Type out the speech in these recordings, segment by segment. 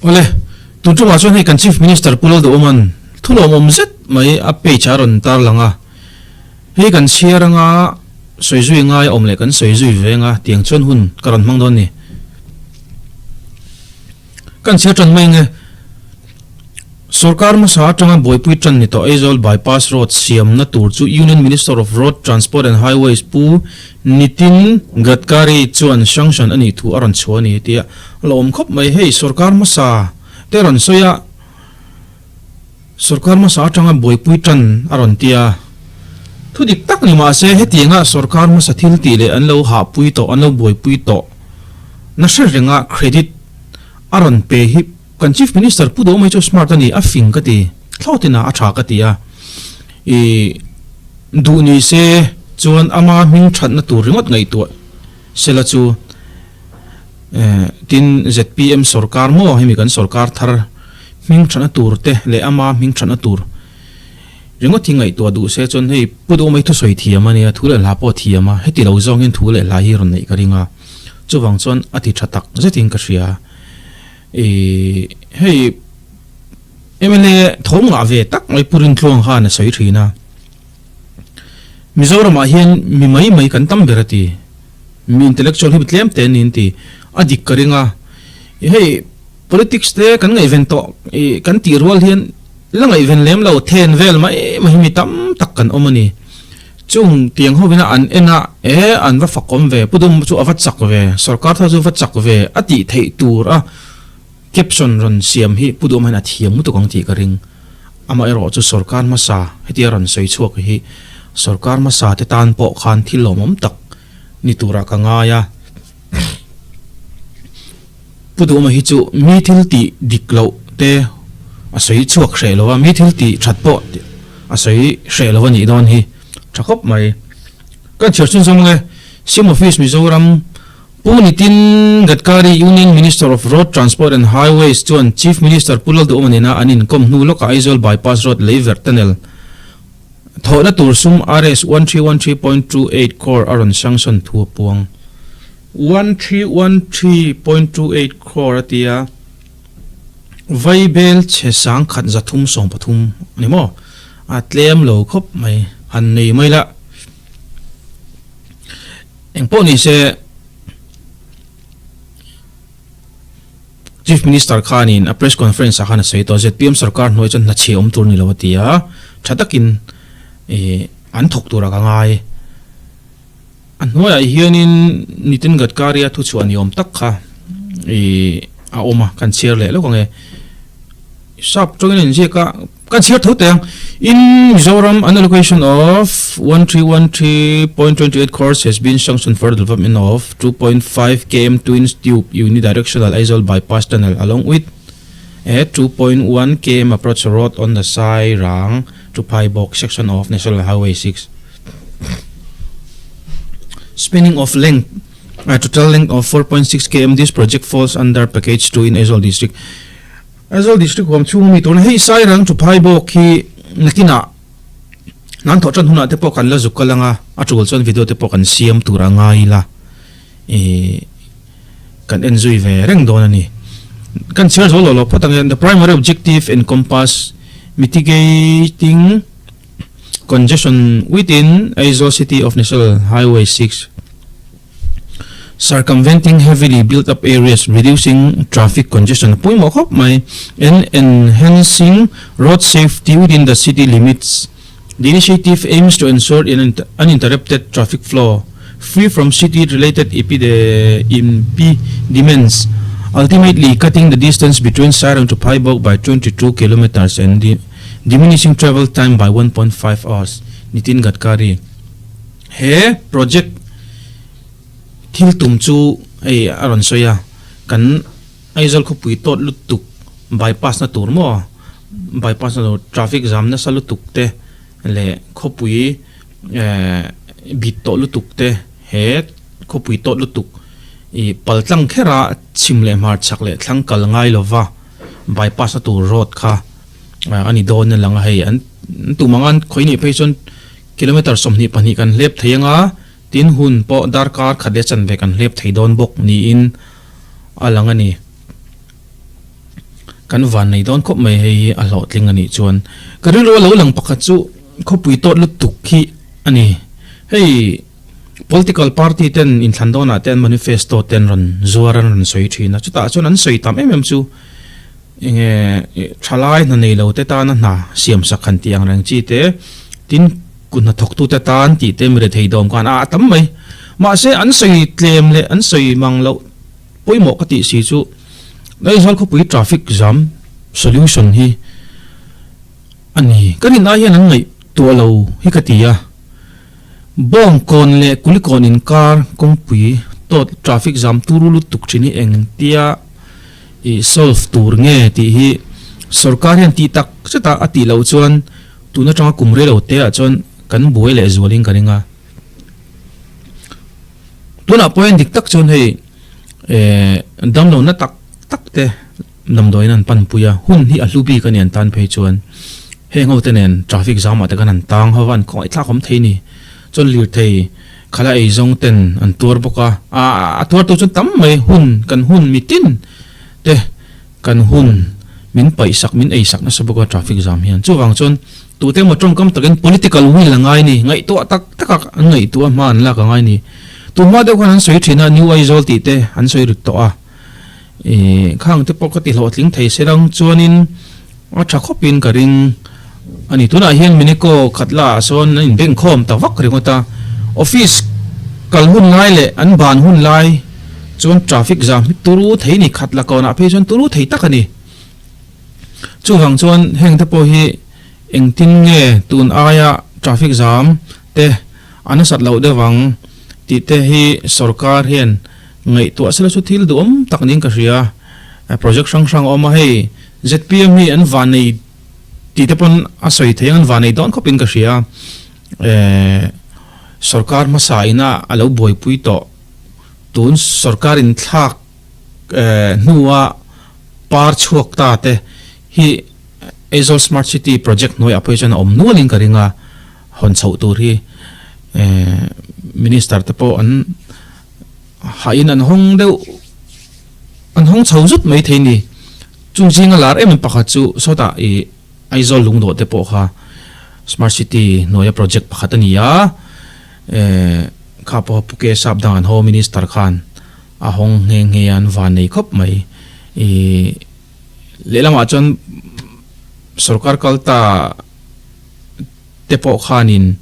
Awle, tun tumah chuan hei kan Chief Minister Pu Lalduhawma'n thu lawmawm zet mai a page a rawn tarlang a, hei kan chhiar anga sawi zui ngai a awm leh kan sawi zui ve anga tiang chuan hun ka rawn hmang dawn ni. Kan chhiar tan mai nge. Sorkar hmasa atanga buaipui tan ni tawh Aizawl Bypass Road siamna tur chu Union Minister of Road Transport and Highways Pu Nitin Gadkari chuan sanction a nih thu a rawn chhuah a ni tia a lo awm khawp mai. Hei sorkar hmasa te rawn sawi a, sorkar hmasa atanga buaipui tan a rawn tia. Thu dik tak ni mahse hetianga sorkar hmasa thil tih leh an lo hahpui tawh, an lo buaipui tawh na hre renga credit a rawn pe hi Kan Chief Minister Pu Duhawm hi chu smart a ni, a fing ka ti, thlawtin a a tha ka ti a, i duh ni se chuan ama hming thatna tur ringawt ngaihtuah sela chu tin zpm sorkar maw hemi kan sorkar thar hming thatna tur te leh ama hming thatna tur ringawt hi ngaihtuah duh se chuan hei Pu Duhawm hi thusawi thiam a nia, thu leh hla pawh a thiam a, heti lo zawng hian thu leh hla hi rawn neih ka ring a, chuvang chuan a ti tha tak zetin ka hria. Ih hei mla thawm ngah ve tak mai Pu Rintluang khan a sawi thin a, Mizoramah hian mi mai mai kan tam ber a ti, mi intellectual hi mi tlem te niin ti, a dik ka ring a, hei politics te kan ngaihven tawh ih kan tih rual hian la ngaihven lem lo then vel mai mai hi mi tam tak kan awm a ni. Chung tiang hovina an en a, e an va fakawm ve, Pu Dum chu a va chak ve, sorkar thar chu va chak ve a tih theih tur a caption rawn siam hi Pu Dum hian a thiam lutuk ang tih ka ring. Amaherawh chu sorkar hmasa hetia rawn sawi chhuak hi sorkar hmasa te tan pawh khan thil lawmawm tak ni turah ka ngai a. Pu Duhma hi chu mi thil tih dik loh te a sawi chhuak hreh lo a, mi thil tih that pawh a sawi hreh lo a nih dawn hi. Tha khawp mai. Kan chhiar chhun zawng e, Sim Office Mizoram, Pu Nitin Gadkari Union Minister of Road Transport and Highways chuan Chief Minister Pu Lalduhawma nena an inkawm hnu lawkah Aizawl Bypass Road leiverh tunnel thawhna tur sum Rs 1313.28 crore a rawn sanction thu a puang. 1313.28 crore a ti a, Vaibel chhe sangkhat 313 a ni maw? A tlem lo khawp mai, han nei mai la. Engpawh ni se Chief Minister khanin a press conference ah khan a sawi tawh, zpm sarkar hnuai chuan hna chhe awm tur ni lo a ti a, tha takin an thawk turah ka ngai. A hnuaiah hianin Nitin Gadkari-a thuchhuah ni awm tak kha ih a awm a, kan chhiar leh lawk ang e. Sap tawngin a inziak a, kan chhiar tho teh ang. In Mizoram, an allocation of 1313.28 crores has been sanctioned for the development of 2.5 km twin tube unidirectional Aizawl bypass tunnel along with a 2.1 km approach road on the Sairang to Phaibawk section of National Highway 6. Spanning of length a total length of 4.6 km this project falls under package 2 in Aizawl district. Aizawl district huam chhung ami tuna hei Sairang to Phaibawk hi nakinah nan thawh tan hunah te pawh kan la zuk kal anga a tul chuan video te pawh kan siam tur a ngai ila ih kan en zui ve reng dawn a ni. Kan chhiar zo lo lo phawt ang e the primary objective encompass mitigating Congestion within Aizawl City of National Highway 6, circumventing heavily built up areas, reducing traffic congestion a pawimawh khawp mai, and enhancing road safety within the city limits. The initiative aims to ensure an uninterrupted traffic flow, free from city-related impediments, ultimately cutting the distance between Sairang to Phaibawk by 22 kilometres and Diminishing travel time by 1.5 hours, Nitin Gadkari. He project thil tum chu hei a rawn sawi a, kan Aizawl khawpui tawt lutuk bypass na tur maw, bypass na tur traffic jam nasa lutuk te leh khawpui eh bit tawh lutuk te he khawpui tawt lutuk ih paltlang khera chhim leh hmar chhak leh thlang kal ngai lova bypass na tur road kha. a ni dawn a lang a hei an tum ang a khawi nih phei chuan kilometer 22 kan hlep thei ang a tin hun pawh darkar khat leh chanve kan hlep thei dawn bawk niin a lang a ni. Kan van nei dawn khawp mai hei hi a hlawhtling a nih chuan. Ka rilru a lo lang pakhat chu khawpui tawt lutuk hi a ni. Hei political party ten inthlan dawnah te an manifesto te an rawn zuar an rawn sawi thin a, chutah chuan an sawi tam em em chu enge thalai hna nei lo te tana hna siam sak han tih ang reng chi te, tin kut hnathawktute tan tih te mi rethei dawm khan a tam mai. Mahse an sawi tlem leh an sawi mang loh Pawimawh ka tih si chu Aizawl khawpui traffic jam solution hi a ni. Ka rin ai hian an ngaihtuah lo hi ka ti a. Bawngkawn leh Kulikawn inkar kawngpui tawt traffic jam turu lutuk thin hi engtia i solve tur nge tih hi sorkar hian tih tak zeta a tih loh chuan tun atanga kum rei lo te ah chuan kan buai leh zualin ka ring a. Tunah pawh hian dik tak chuan hei eh damlohna tak tak te damdawiin an panpui a, hun hi a hlu bik a ni an tan phei chuan heng ho te nen traffic jam ah te khan an tang ho va an khawngaih thlak awm thei a ni. Chuan lirthei khala ei zawng ten an tuar bawk a, a tuar tu chuan tam mai hun kan hun mitin te Kan hun min paihsak, min eisak nasa bawk a traffic jam hian. Chuvang chuan tute emaw tawngkam takin political will a ngai ni, ngaihtuah tak tak a an ngaihtuah hma an lak a ngai ni. Tunhma deuh khan an sawi thin a, New Aizawl tih te an sawi rit tawh a. Ih khang te pawh ka ti hlawhtling thei se lang chuanin a tha khawpin ka ring a ni. Tunah hian Minico khat lah sawn an inbengkhawm ta vak ringawt a, office kal hun lai leh an ban hun lai, Chuan traffic jam hi turu thei ni khat la kawnah phei chuan turu thei tak a ni. Chuvang chuan heng te pawh hi engtin nge tun aia traffic jam te a nasat loh deuh ang tih te hi sorkar hian ngaihtuah sela chu thil duhawm tak niin ka hria. Project hrang hrang a awm a, hei zpm hi an vanei tih te pawn a sawi thei ang an vanei dawn khawpin ka hria. Sorkar hmasa ina a lo buaipui tawh. Tun sorkar inthlak hnua par chhuak ta te hi Aizawl Smart City project hnuaiah pawh hi chuan a awm nualin ka ring a, hawn chhoh tur hi Minister te pawh an hahin an hawng deuh an hawng chho zut mai thei ni. Chung zinga lar em em pakhat chu sawtah ih Aizawl lungdawh te pawh kha Smart City hnuaia project pakhat a ni a. Kha pawha Pu Ke Sap dang an Home Minister khan a hawng nghe nghe a, an van nei khawp mai. Ih lehlamah chuan sorkar kal ta te pawh khanin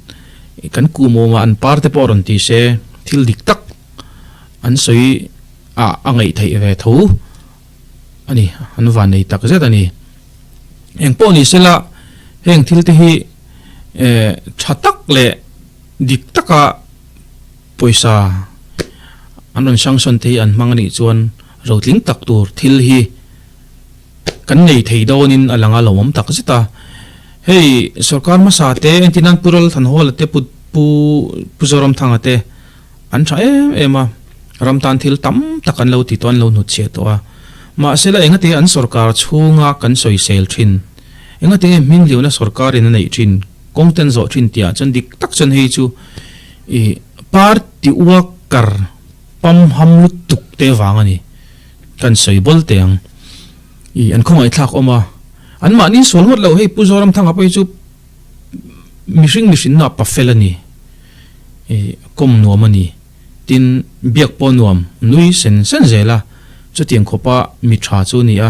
kan kuhmawmah an par te pawh rawn ti se thil dik tak an sawi ah a ngaih theih ve tho a ni, an van nei tak zet a ni. Engpawh ni sela heng thil te hi tha tak leh dik taka pawisa an rawn sanction te hi an hmang anih chuan rotling tak tur thil hi kan nei thei dawnin a lang a lo awm tak zet a. Hei sorkar hmasa te engtin an Pu Lalthanhawla te Pu Pu Zoramthanga te an tha em em a, ram tan thil tam tak an lo ti tawh an lo hnutchhiah tawh a. Mahsela engati an sorkar chhunga kan sawisel thin? Engati nge hmingliuna sorkarin a neih thin? Kawng ten zawh thin tihah chuan dik tak chuan hei chu ih party worker pam ham lutuk te vang a ni. Kan sawi bawl teh ang. Ih an khawngaihthlak awm a. An mahni sual ngawt loh hei Pu Zoramthanga pawh hi chu mihring mihrinna pa fel a ni. Ih kawm nuam a ni. Tin biak pawh nuam nui sen sen zel a. Chutiang khawpa mi tha chu a ni a.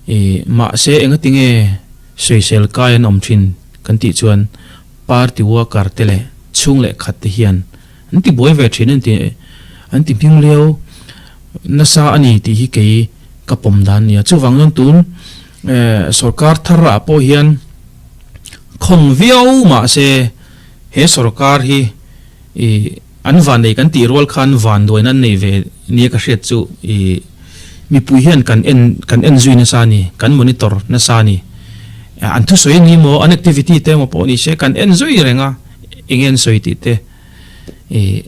Ih mahse engatinge sawisel kai an awm thin kan tih chuan party worker te leh chhung leh khat te hian an ti buai ve thin an ti an ti hming lio nasa a ni tih hi kei ka pawm dan a ni a. Chuvang chuan tun sorkar thar ah pawh hian khawng viau mahse he sorkar hi ih an vannei kan tih rual khan vanduaina an nei ve nia ka hriat chu ih Mipui hian kan en kan en zui nasa a ni, kan monitor nasa a ni. An thusawi a ni maw, an activity te emaw pawh ni se kan en zui reng a, eng nge an sawi tih te ih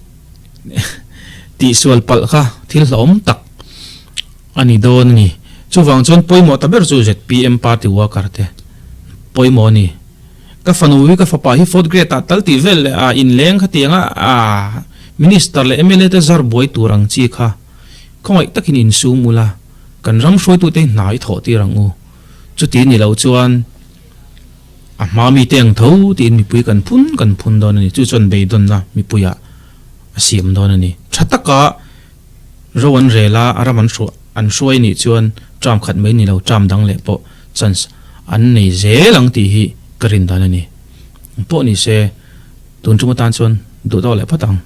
tihsual palh kha thil hlauhawm tak a ni dawn a ni. Chuvang chuan pawimawh ta ber chu zpm party worker te pawimawh a ni. Ka fanu hi ka fapa hi fourth grade ah tal tih vel leh a inleng khatiang a, minister leh mla te zar buai tur ang chi kha. Khawngaih takin insum ula, kan ram hruaitute hi hna i thawh tir ang u. Chuti ni lo chuan a hma mite ang tho tiin mipui kan phun kan phun dawn a ni. Chu chuan beidawnna mipuiah a siam dawn a ni. Tha taka ro an rel a, a ram an hruah an hruai nih chuan term khat mai ni lo term dang leh pawh chance an nei zel ang tih hi ka rin dan a ni. Pawh ni se tun tum atan chuan duh tawk leh phawt ang.